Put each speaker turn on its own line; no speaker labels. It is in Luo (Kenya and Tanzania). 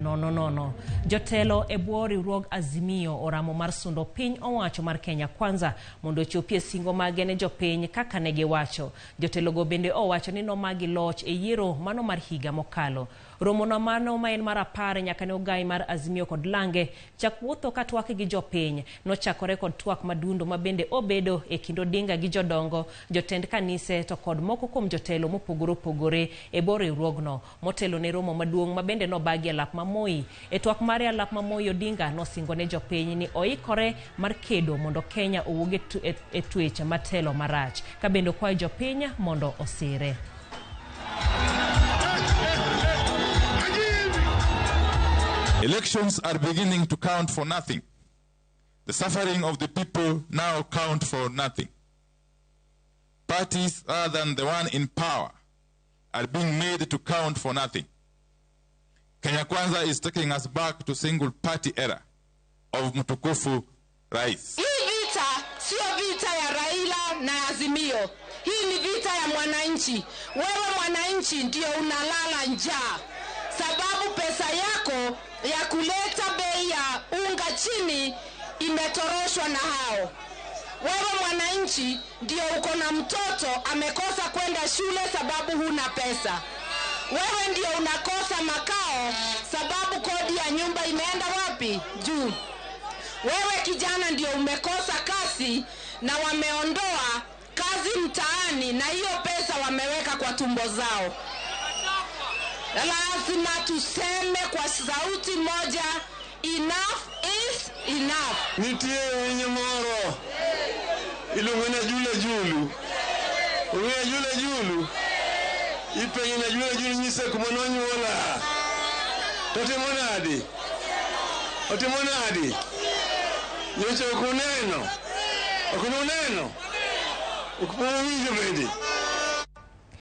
Nono nono. Jotelo e bwo riwruog Azimio oramo mar sundo piny owacho mar Kenya Kwanza mondo ochopie singo mage ne jopiny kaka ne giwacho. Jotelogo bende owacho ni nomagi loch e yiero mano mar higa mokalo. Romono mano ma en mar 10 nyaka ne ogai mar Azimio kod Lange chak wuotho ka twak gi jopiny. Nochakore kod twak madundo ma bende obedo e kind Odinga gi jodongo, jotend kanise to kod moko kuom jotelo mopogore opogore e bwo riwruogno. Motelo ne romo maduong' ma bende nobagi e lap ma Moi. E twak mare alap ma Moi, Odinga nosingo ne jopiny ni oikore mar kedo mondo Kenya owuog e twech matelo marach. Ka bende okwayo jopiny mondo osire.
Elections are beginning to count for nothing. The suffering of the people now count for nothing. Parties other than the one in power are being made to count for nothing. Kenya Kwanza is taking us back to single party era of Mtukufu Rais.
Hii vita sio vita ya Raila na Azimio. Hii ni vita ya mwananchi. Wewe mwananchi ndio unalala njaa, sababu pesa yako ya kuleta bei ya unga chini imetoroshwa na hao. Wewe mwananchi ndio uko na mtoto amekosa kwenda shule sababu huna pesa. Wewe ndio unakosa makao sababu kodi ya nyumba imeenda wapi? Juu. Wewe kijana ndio umekosa kazi na wameondoa kazi mtaani na hiyo pesa wameweka kwa tumbo zao. Lazima tuseme kwa sauti moja, enough is enough.
Nitie winyo moro iluongo ni Ajula Julu. Ong'eyo Ajula Julu? Ipenjo ni Ajula Julu nyise kuma nonyuola. To timo nadi? Otimo nadi? Nyocha ok uneno? Ok uneno? Ok uwinjo bende?